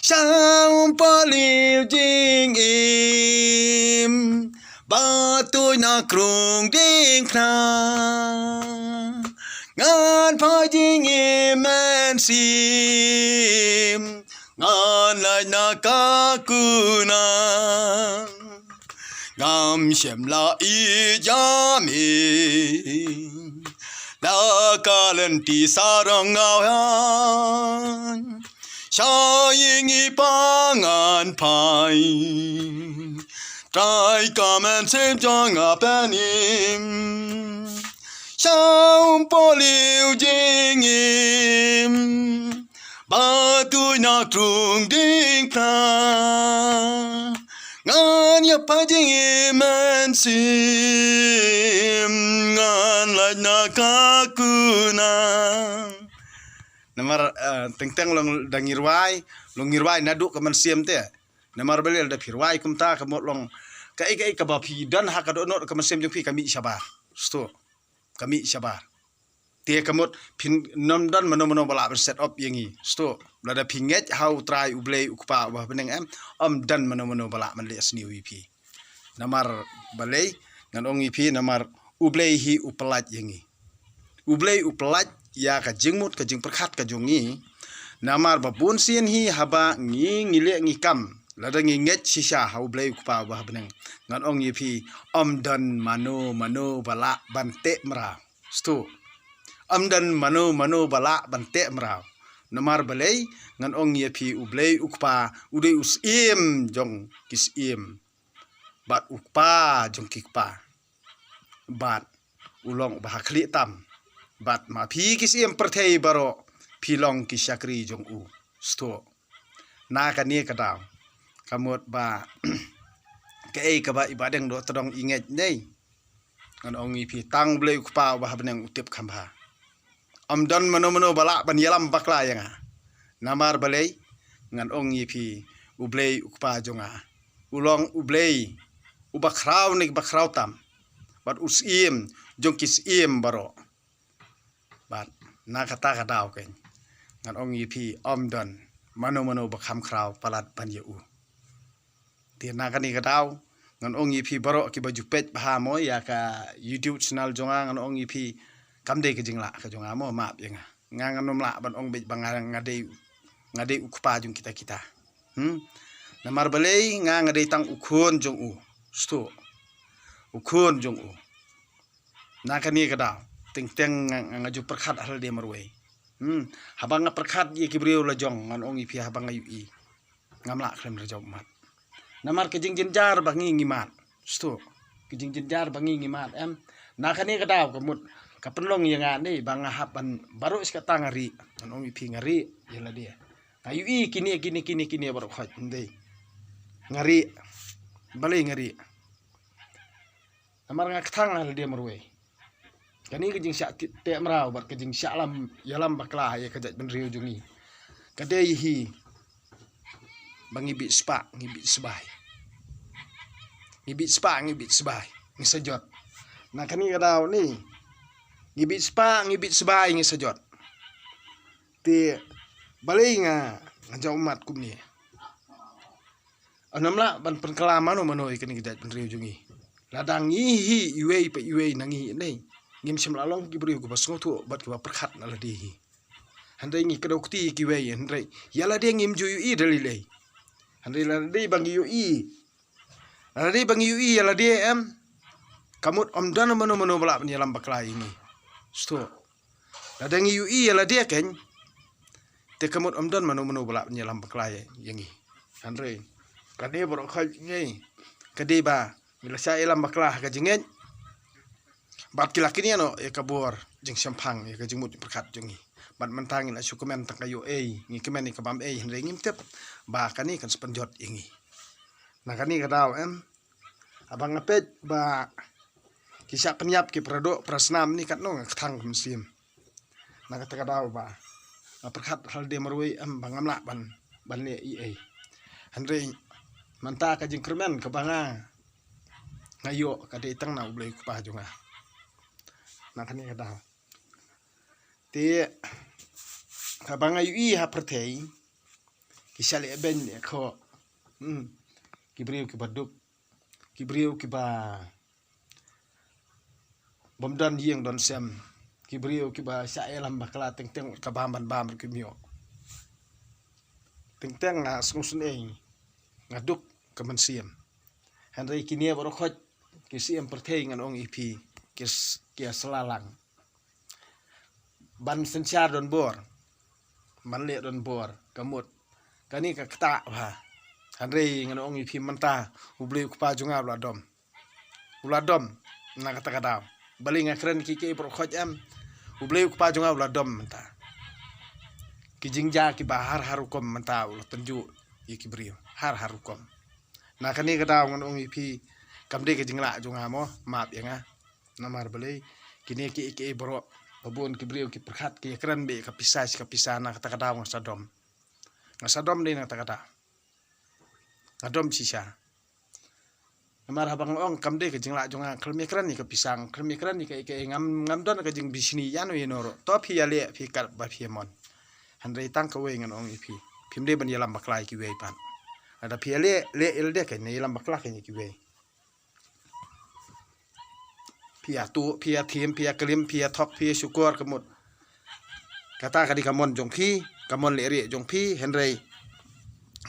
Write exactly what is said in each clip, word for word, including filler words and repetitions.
Sha um paliu jingim, ba tuid na krung diengphna. Ngan phai jingim mynsiem, ngan lait na ka kuna. Ngam shym la ïeit ïa me, la ka lynti sarong ngaw han. Sha ïing i pa ngan phai, Trai ka mynsiem jong nga pynim. Sha um paliu jingim, ba tuid na krung diengphna. Ngan ïa phai jingim mynsiem, ngan lait na ka kuna. Namar, eh, teng teng long da ngi rwai, long ngi rwai naduh ka mynsiem te. Namar balei lada phi rwai kumta ka mut long kaei kaei kaba phi don ha ka dohnud ka mynsiem jong phi ka mih shabar. Sto. Ka mih shabar. Te ka mut phin ym don mano mano ba lah ban set up ïa ngi. Sto. Lada phi ngeit ha U Trai U Blei U Kpa uba ha bneng em, ym don mano mano ba lah ban leh sniew ïa phi. Namar balei? Ngan ong ïa phi, namar U Blei hi u pyllait ïa ngi. U Blei u pyllait ïa ka jingmut ka jingpyrkhat ka jong ngi. Namar ba bun sien hi haba ngi, ngi leh ngi kam, lada ngi ngeit shisha ha U Blei U Kpa uba ha bneng, ngan ong ïa phi, ym don mano mano ba lah ban teh mraw. Sto. Ym don mano mano ba lah ban teh mraw. Namar balei? Ngan ong ïa phi, U Blei U Kpa u dei u Syiem jong ki syiem, bad U Kpa jong ki kpa, bad u long uba ha khlieh tam. Bad ma phi ki syiem pyrthei baroh, phi long ki shakri jong u. Sto. Na kane ka daw, ka mut ba kaei kaba i Bahdeng Dohtdong i ngeit ne, ngan ong ïa phi, tang U Blei U Kpa uba ha bneng u tip kham bha. Ym don mano mano ba lah ban ïalam bakla ïa nga. Namar balei? Ngan ong ïa phi, U Blei U Kpa jong nga u long U Blei uba khraw ne ba khraw tam, bad u Syiem jong ki syiem baroh. Bad na kata ka daw keiñ, ngan ong ïa phi, ym don mano mano ba kham khraw palat ban ïa u. Te na kane ka daw, ngan ong ïa phi baroh kiba ju peit bha mo ïa ka YouTube channel jong nga, ngan ong ïa phi, kam dei ka jinglah ka jong nga mo, map ïa nga. Nga ngan ym lah ban ong beit ba nga, nga dei, nga dei U Kpa jong kita kita. Hmm? Namar balei? Nga, nga dei tang u khun jong u. Sto. U khun jong u. Na kane ka daw, teng teng nga, nga, nga ju pyrkhat ha lade marwei. Hmm. Haba nga pyrkhat ïa ki briew la jong, ngan ong ïa phi, haba nga ïohi, ngam lah khlem da jop mat. Namar ka jingjynjar ba ngi ngi mad. Sto. Ka jingjynjar ba ngi ngi mad em. Na kane ka daw ka mut ka pynlong ïa nga ne ba nga hap ban baroh shi katta nga rieh. Ngan ong ïa phi, nga rieh ïa lade. Nga ïohi kine kine kine kine baroh khoit, hynrei nga rieh. Balei nga rieh? Namar nga kthang ha lade marwei. Kane ka jingshah ti-, teh mraw bad ka jingshah lam, ïalam bakla ïa ka jaitbynriew jong ngi, ka dei hi ba ngi bit spah, ngi bit sbai. Ngi bit spah, ngi bit sbai, ngi sa jot. Na kane ka daw ne, ngi bit spah, ngi bit sbai, ngi sa jot. Te balei nga, nga jop mat kumne? Ngam lah ban pynkylla mano mano ïa kane ka jaitbynriew jong ngi. Lada ngi hi iwei pa iwei na ngi hi ne, ngim shym la long ki briew kiba sngewthuh bad kiba pyrkhat na lade hi. Hynrei ngi kdew kti ïa kiwei, hynrei ïa lade ngim ju ïohi da lei lei. Hynrei lada dei ba ngi ïohi, lada dei ba ngi ïohi ïa lade em, ka mut ym don mano mano ba lah ban ïalam bakla ïa ngi. Sto. Lada ngi ïohi ïa lade keiñ, te ka mut ym don mano mano ba lah ban ïalam bakla ïa, ïa ngi. Hynrei kane baroh khoit ngi, ka dei ba ngi la shah ïalam bakla ha ka jingngeit. Bad ki la kynnoh ïa ka bor jingshemphang, ïa ka jingmut jingpyrkhat jong ngi. Bad mynta ngi la shu kmen tang ka ïoh ei, ngi kmen ïa ka bam ei, hynrei ngim tip ba kane kan sa pynjot ïa ngi. Na kane ka daw em, haba nga peit ba ki shah pynïap ki para doh para snam ne, katno nga kthang ka mynsiem. Na kata ka daw ba nga pyrkhat ha lade marwei em ba ngam lah ban, ban leh ei ei. Hynrei mynta ka jingkyrmen kaba nga, nga ïoh ka dei tang na U Blei U Kpa jong nga. Na kane ka daw, te kaba nga ïohi ha pyrthei, Ki sha leh beiñ leh khoh. Hmm. Ki briew kiba duk. Ki briew kiba bym don ïing don sem. Ki briew kiba shah ïalam bakla teng teng ka bam ban bam ruh kim ïoh. Teng teng nga sngewsynei, nga duk ka mynsiem. Hynrei kine baroh khoit ki siem pyrthei ngan ong ïa phi, ki s-, ki ïa sla lang. Ban synshar don bor, ban leh don bor, ka mut kane ka ktah bha. Hynrei ngan ong ïa phi mynta, U Blei U Kpa jong nga u la dom. U la dom na kata ka daw. Balei nga kren ki, ki baroh khoit em. U Blei U Kpa jong nga u la dom mynta. Ki jingjia kiba har har rukom mynta u la tynjuh ïa ki briew. Har har rukom. Na kane ka daw ngan ong ïa phi, kam dei ka jinglah jong nga mo, map ïa nga. Namar balei, kine ki, ki baroh, ba bun ki briew ki pyrkhat, ki ïa kren beit ka pisa, ka pisa na kata ka daw nga sa dom. Nga sa dom dei na kata ka daw. Nga dom shisha. Namar haba nga ong kam dei ka jinglah jong nga, khlem ïa kren ïa ka pisa, khlem ïa kren ïa ka, ïa ka, ngam, ngam don ka jingbishni ïano ïano ruh. To phi ïa leh, phi kat ba phi ïa mon. Hynrei tang kawei ngan ong ïa phi. Phim dei ban ïalam bakla ïa kiwei pat. Lada phi ïa leh, leh ïa lade, kan ïalam bakla kan ïa kiwei. Phi ïa tuh, phi ïa thiem, phi ïa klim, phi ïa thok, phi ïa shukor ka mut. Kata ka dei ka mon jong phi, ka mon leh rieh jong phi, hynrei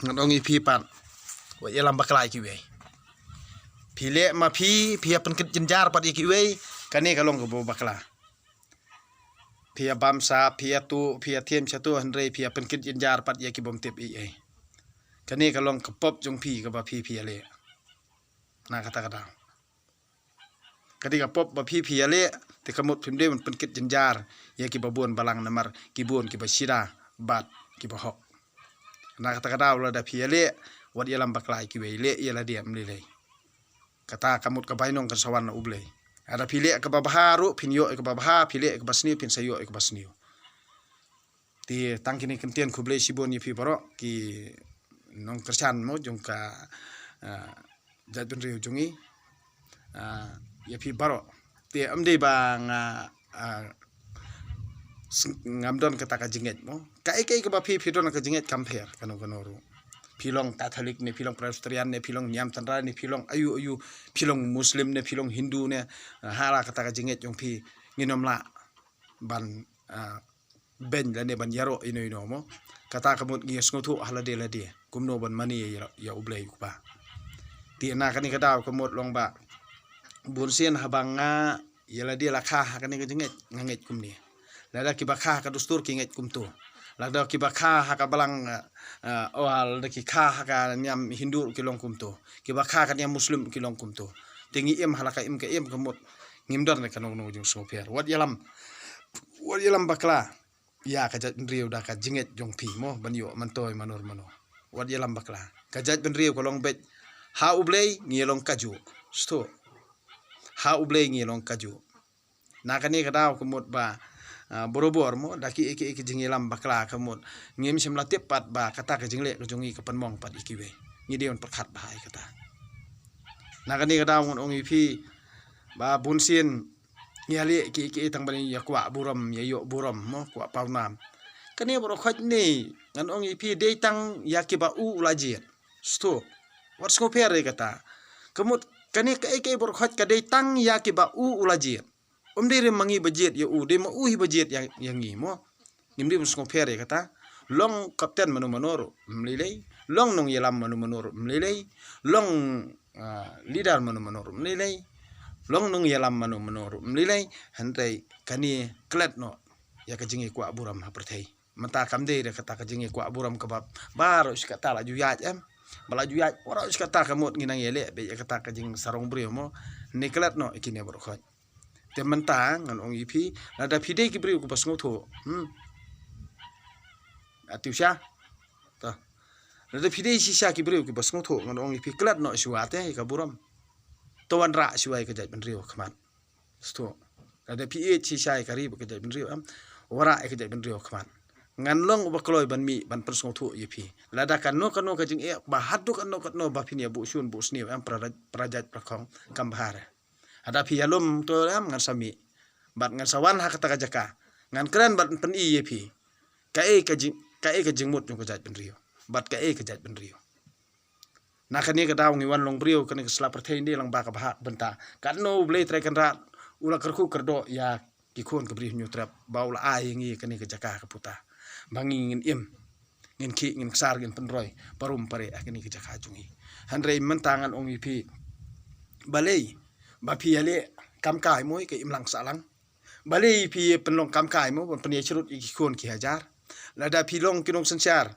ngan ong ïa phi pat, wat ïalam bakla ïa kiwei. Phi leh ma phi, phi ïa pynkit jynjar pat ïa kiwei, kane ka long kaba bakla. Phi ïa bam sap, phi ïa tuh, phi ïa thiem sha tuh, hynrei phi ïa pynkit jynjar pat ïa ki bym tip ei ei. Kane ka long ka pop jong phi kaba phi, phi ïa leh. Na kata ka daw. Ka dei ka pop ba phi, phi ïa leh, te ka mut phim dei ban pynkit jynjar ïa kiba bun balang namar ki bun kiba shida bad kiba hok. Na kata ka daw lada phi ïa leh, wat ïalam bakla ïa kiwei, leh ïa lade, ym lei lei. Kata ka mut ka bainong kan sa wan na U Blei. Lada phi leh kaba bha ruh phin ïoh ïa kaba bha, phi leh kaba sniew phin sa ïoh ïa kaba sniew. Te tang kine ki ktien, khublei shibun ïa phi baroh ki nongkyrshan mo jong ka, ah, jaitbynriew jong ngi. Ah, ïa phi baroh. Te ym dei ba nga, ah, s-, ngam don kata ka jingngeit mo. Kaei kaei kaba phi, phi don ka jingngeit kam pher kano kano ruh. Phi long Catholic ne, phi long Presbyterian ne, phi long niam tynrai ne, phi long aiu aiu, phi long Muslim ne, phi long Hindu ne, ah, ha la kata ka jingngeit jong phi ngin ym lah ban, ah, beiñ lane ban ïaroh ïano ïano mo. Kata ka mut ngi ïa sngewthuh ha lade lade kumno ban mane ïa, ïa U Blei U Kpa. Te na kane ka daw ka mut long ba bun sien haba nga ïa lade la kha ha kane ka jingngeit, nga ngeit kumne. Lada kiba kha ha ka dustur ki ngeit kumto. Lada kiba kha ha ka balang, eh, eh, oh, lada ki kha ha ka niam Hindu ki long kumto. Kiba kha ha ka niam Muslim ki long kumto. Te ngi im ha la ka im ka im ka mut ngim don kano kano jingsngewpher. Wat ïalam, wat ïalam bakla ïa ka jaitbynriew da ka jingngeit jong phi mo, ban ïoh myntoi mano mano. Wat ïalam bakla. Ka jaitbynriew ka long beit ha U Blei ngi ïa long kajuh. Sngewthuh. Ha U Blei ngi ïa long kajuh. Na kane ka daw ka mut ba, ah, barabor mo, da kiei kiei ki jingïalam bakla ka mut ngim shym la tip pat ba kata ka jingleh ka jong ngi ka pynmong pat ïa kiwei. Ngi dei ban pyrkhat bha ïa kata. Na kane ka daw ngan ong ïa phi ba bun sien ngi ïa leh kiei kiei tang ban ïa kwah burom, ïa ïoh burom mo, kwah pawnam. Kane baroh khoit ne ngan ong ïa phi dei tang ïa kiba u u la jied. Sngewthuh. Wat sngewpher ïa kata. Ka mut kane kaei kaei baroh khoit ka dei tang ïa kiba u u la jied. Ym dei re ma ngi ba jied ïa u, dei ma u hi ba jied ïa, ïa ngi mo. Ngim dei ban sngewpher ïa kata. Long kapten mano mano ruh ym lei lei. Long nongïalam mano mano ruh ym lei lei. Long, ah, leader mano mano ruh ym lei lei. Long nongïalam mano mano ruh ym lei lei. Hynrei kane klet noh ïa ka jingïakwah burom ha pyrthei. Mynta kam dei re kata ka jingïakwah burom kaba baroh shi katta la ju ïaid em. Ba la ju ïaid baroh shi katta ka mut ngi nang ïaleh beit ïa kata ka jingsarong briew mo. Ne klet noh ïa kine baroh khoit. Te mynta ngan ong ïa phi, lada phi dei ki briew kiba sngewthuh. Hmm. Ati u sha. Ta. Lada phi dei shisha ki briew kiba sngewthuh ngan ong ïa phi klet noh shuwa te ïa ka burom. To wanrah shuwa ïa ka jaitbynriew khmat. Sngewthuh. Lada phi ïeit shisha ïa ka ri bad ka jaitbynriew em. Wanrah ïa ka jaitbynriew khmat. Ngan long uba kloi ban mih ban pynsngewthuh ïa phi. Lada kano kano ka jingeh ba haduh kano kano ba phin ïa buh shun buh sniew em para, para jait para khong kam bha re. Lada phi ïalum to em ngan sa mih. Bad ngan sa wan ha kata ka jaka. Ngan kren bad pyn-i ïa phi. Kaei ka jing, kaei ka jingmut jong ka jaitbynriew. bad kaei ka jaitbynriew. Na kane ka daw ngi wan long briew, kane ka sla pyrthei ngi dei lang ba ka bhah bynta. Katno U Blei Trai Kynrad u la kyrkhu kyrdoh ïa ki khun ka Bri Hynñiewtrep ba u la ai ïa ngi kane ka jaka ka puta ba ngi ngin im, ngin khih, ngin ksar, ngin pynroi parum pare ha kane ka jaka jong ngi. Hynrei mynta ngan ong ïa phi, balei ba phi ïaleh kam kai mo ïa ka imlang sahlang? Balei phi pynlong kam kai mo ban pynïasyrut ïa ki khun ki hajar? Lada phi long ki nongsynshar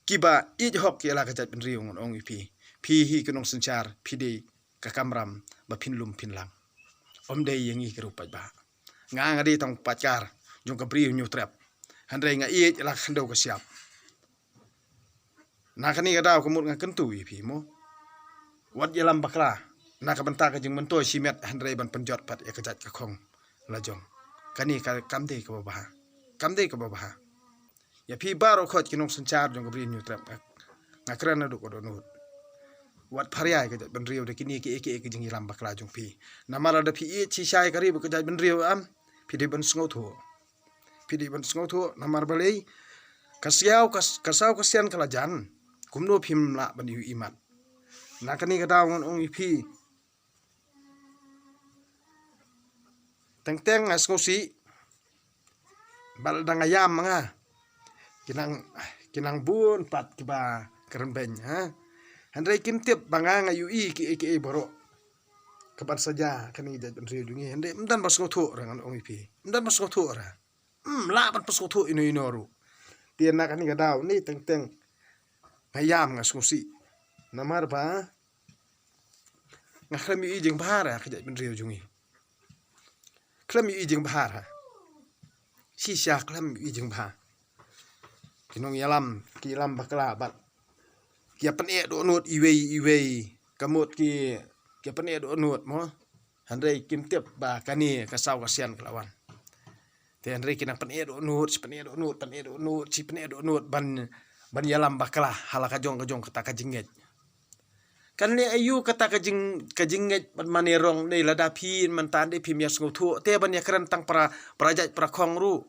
kiba ïeit hok ïa la ka jaitbynriew, ngan ong ïa phi, phi hi ki nongsynshar phi dei ka kamram ba phin lum phin lang. Ym dei ïa ngi ki ruh paidbah. Nga nga dei tang paidkar jong ka Bri Hynñiewtrep, hynrei nga ïeit la ka khyndew ka shyiap. Na kane ka daw ka mut nga kyntu ïa phi mo, wat ïalam bakla na ka bynta ka jingmyntoi shimet, hynrei ban pynjot pat ïa ka jait ka khong la jong. Kane ka kam dei kaba bha, kam dei kaba bha. Ïa phi baroh khoit ki nongsynshar jong ka Bri Hynñiewtrep, nga, nga kren naduh ka dohnud, wat pharia ïa ka jaitbynriew da kine kiei kiei ki jingïalam bakla jong phi. Namar lada phi ïeit shisha ïa ka ri bad ka jaitbynriew, em, phi dei ban sngewthuh. Phi dei ban sngewthuh, namar balei? Ka siaw ka, ka saw ka sian ka la jan, kumno phim lah ban ïohi mat? Na kane ka daw ngan ong ïa phi, teng teng nga sngewsih bad lada nga ïam ma nga, ki nang, ki nang bun pat kiba kren beiñ, ha. Hynrei kim tip ba nga nga ïohi kiei kiei baroh kaban sa jia ha kane ka jaitbynriew jong ngi. Hynrei ym don ba sngewthuh re, ngan ong ïa phi, ym don ba sngewthuh re. Ym lah ban pynsngewthuh ino ino ruh. Te na kane ka daw ni teng teng nga ïam, nga sngewsih. Namar ba nga khlem ïohi jingbha re ha ka jaitbynriew jong ngi. Khlem ïohi jingbha re. Shisha khlem ïohi jingbha. Ki nongïalam ki ïalam bakla bad ki ïa pyneh dohnud iwei iwei. Ka mut ki, ki ïa pyneh dohnud mo. Hynrei kim tip ba kane ka saw ka sian ka la wan. Te hynrei ki nang pyneh dohnud, shi pyneh dohnud, pyneh dohnud, shi pyneh dohnud ban, ban ïalam bakla ha la ka jong ka jong kata ka jingngeit. Kan leh aïu kata ka jing, ka jingngeit bad mane rong, dei lada phi mynta dei phim ïa sngewthuh te ban ïa kren tang para, para jait para khong ruh.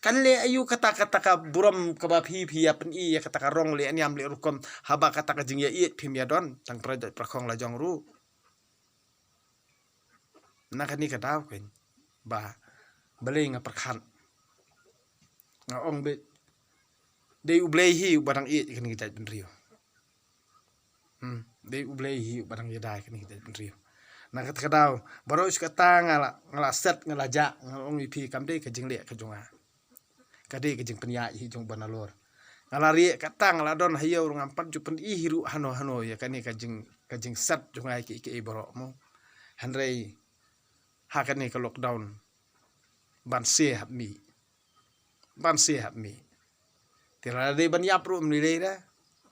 Kan leh aïu kata, kata ka burom kaba phi, phi ïa pyni ïa kata ka rong leh niam leh rukom, haba kata ka jingïaieit phim ïa don tang para jait para khong la jong ruh. Na kane ka daw keiñ ba balei nga pyrkhat, nga ong beit, dei U Blei hi uba dang ïeit ïa kane ka jaitbynriew. Hmm, dei U Blei hi uba dang ïada ïa kane ka jaitbynriew. Na kata ka daw baroh shi katta nga la, nga la set, nga la jah, nga ong ïa phi, kam dei ka jingleh ka jong nga. Ka dei ka jingpynïaid hi jong uba nalor. Nga la rieh katta, nga la don ha ïew ruh, ngam pat ju pyni hi ruh hano hano ïa kane ka jing, ka jingset jong nga ïa kiei kiei baroh mo. Hynrei ha kane ka lockdown ban se hap mih, ban se hap mih. Te lada dei ban ïap ruh ym lei lei da.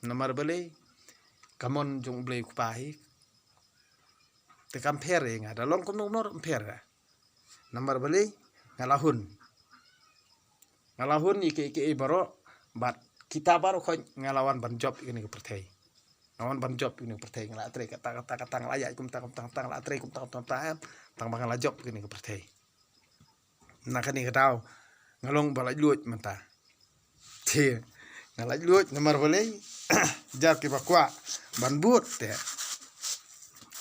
Namar balei? Ka mon jong U Blei U Kpa hi. Te kam pher ïa nga, da long kumno kumno ruh ym pher da. Namar balei? Nga la hun. Nga la hun ïa kiei kiei baroh bad kita baroh khoit nga la wan ban jop ïa kane ka pyrthei. Nga wan ban jop ïa kane ka pyrthei, nga la trei kata kata kata, nga la ïaid kumta kumta kumta, nga la trei kumta kumta kumta, em, tang ba nga la jop ïa kane ka pyrthei. Na kane ka daw nga long ba laitluid mynta. Te nga laitluid namar balei? Jar kiba kwah ban bud te.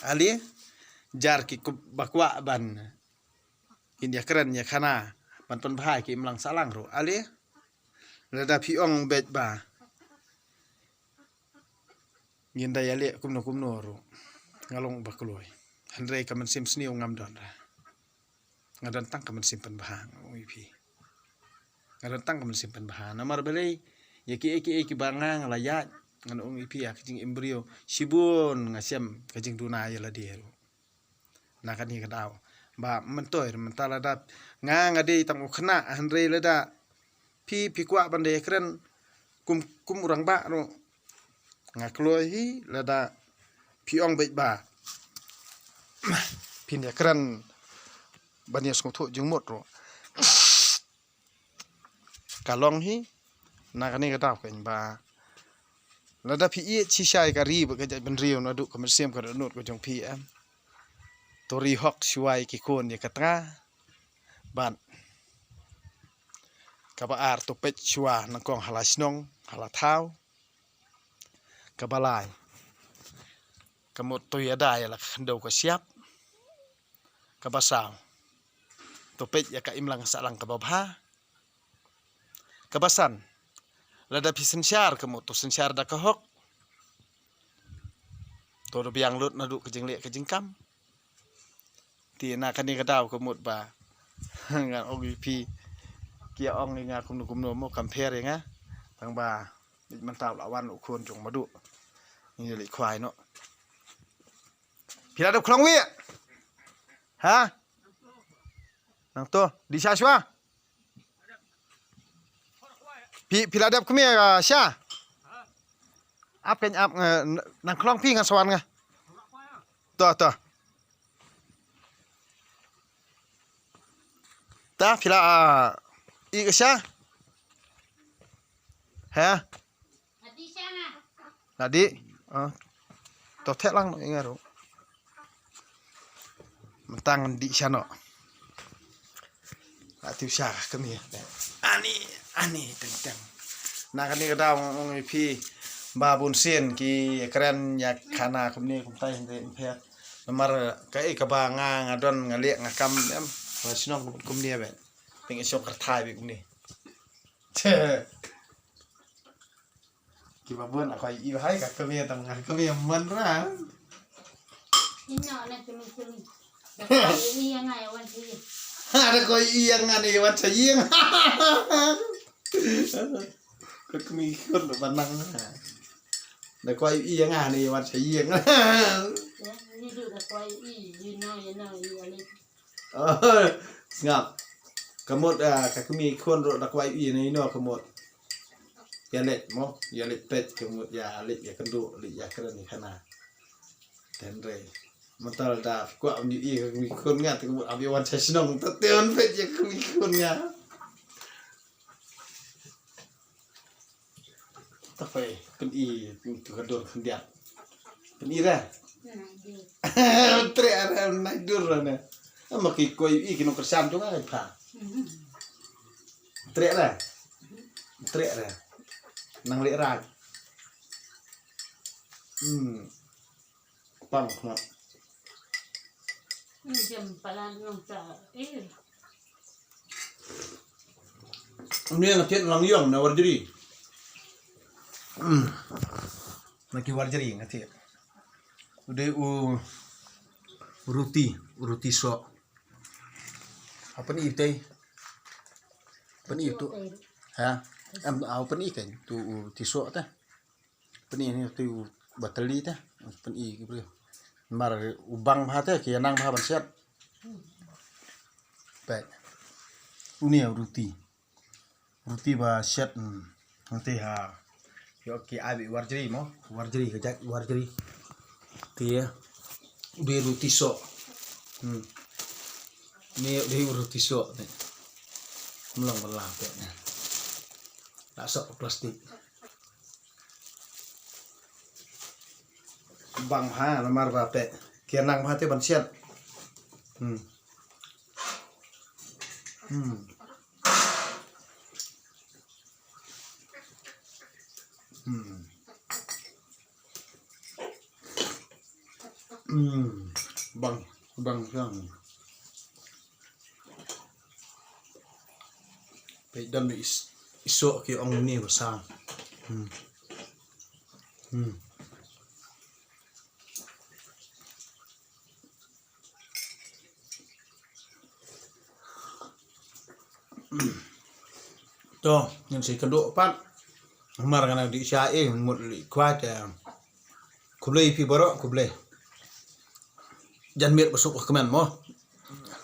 Ale, jar kiba kwah ban kin ïakren ïakhana ban pynbha ïa ki imlang sahlang ruh. Ale, lada phi ong beit ba ngin da ïaleh kumno kumno ruh, nga long ba kloi. Hynrei ka mynsiem sniew ngam don ra. Nga don tang ka mynsiem pynbha, nga ong ïa phi. Nga don tang ka mynsiem pynbha. Namar balei? Ïa kiei kiei kiba nga, nga la ïaid, ngan ong ïa phi, ïa ka jingim briew shibun nga shem ka jingduna ïa lade ruh. Na kane ka daw ba myntoi mynta lada nga, nga dei tang u khynnah, hynrei lada phi, phi kwah ban da ïakren kum, kum u rangbah ruh, nga kloi hi. Lada phi ong beit ba phin ïakren ban ïasngewthuh jingmut ruh, ka long hi. Na kane ka daw keiñ ba lada phi ïeit shisha ïa ka ri bad ka jaitbynriew naduh ka mynsiem ka dohnud ka jong phi, em, to ri hok shuwa ïa ki khun ïa ka tnga. Bad kaba ar, to peit shuwa nyngkong ha la shnong, ha la thaw. Kaba lai, ka mut to ïada ïa la ka khyndew ka shyiap. Kaba saw, to peit ïa ka imlang sahlang kaba bha. Kaba san, lada phi synshar ka mut to synshar da ka hok. To da biang lut naduh ka jingleh ka jingkam. Te na kane ka daw ka mut ba ngan ong ïa phi, ki ong ïa nga kumno kumno mo, kam pher ïa nga. Tang ba mynta u la wan u khun jong Madu. Ngi leit khwai noh. Phi la dep khlong wi? Ha? Nangto, dih sha shuwa. Phi, phi la dep khmih, ah, sha? Ap kein ap, eh, nang khlong phi ngan sa wan nga. To, to. Ta phi la, ah, ih ka sha? Ha? La dih. Ah. To theh lang noh ïa nga ruh. Mynta ngan dih sha noh. La tip sha ka kmie. Ani, ani teng teng. Na kane ka daw ong ïa phi ba bun sien ki kren ïa khana kumne kumtai hynrei ym pher. Namar kaei kaba nga nga don nga leh nga kam em. Ba shnong kumne ba. Teng i shong kyrthai ba kumne. Kiba bun a kwai i hai ka kmie tang ka kmie mon ra. Ino na kmie kmie. Da kwai i ïa nga ïa wan sa ïing. Ha, da kwai i ïa nga ne ïa wan sa ïing. Ka kmie khun ba nang. Da kwai i ïa nga ne ïa wan sa ïing. Ïa, ni du da kwai i, you know, you know, you know. Oh, sngap. Ka mut, ah, ka kmie khun ruh da kwai i ne ino ka mut. Ïa leit mo, ïa leit peit ka mut ïa leit ïa kynduh leit ïa kren ïa khana. Hynrei mynta da kwah ym ju i ka kmie khun nga te ka mut ap ïa wan sa shnong te te wan peit ïa ka kmie khun nga. Ta pei, pyni tu ka dur khyndiat. Pyni ra. Treh ra, nai dur ra ne. Ama ki koi i ki nongkyrshan jong nga pha. Treh ra. Treh ra. Nang leh ra. Hmm. Pang khmat. Jam palan nong ta. Eh. Ni nga thied lang ïong na warjri. Hmm. Na ki warjri nga thied. U dei u ruti, u ruti soh. Apa ni itei? Apa ni itu? Ha? Em, apa ni kan? Tu u ruti soh ta. Pyni ni tu ba tylli te. Pyni ki briew. Mar u bang bha te ki nang bha ban siat. Peit. Uni u ruti. Ruti ba siat, hmm. Nanti ha. Yo ki abi warjri mo. Warjri ka jait warjri. Ti ya. U dei ruti soh. Hmm. Ni u dei ruti soh ni. Mlong bala peit ni. La soh plastik. Bang ha, namar ba peit. Ki nang bha te ban siat. Hmm. Hmm. Hmm. Hmm. Bang, bang siang. Peit dang i s-, i soh ki ong ni ba sa. Hmm. Hmm. To, ngin sa ïakynduh pat. Namar ngan dih sha eh, mut leit khwai te. Khublei phi baroh, khublei. Jan miet ba suk ka kmen mo.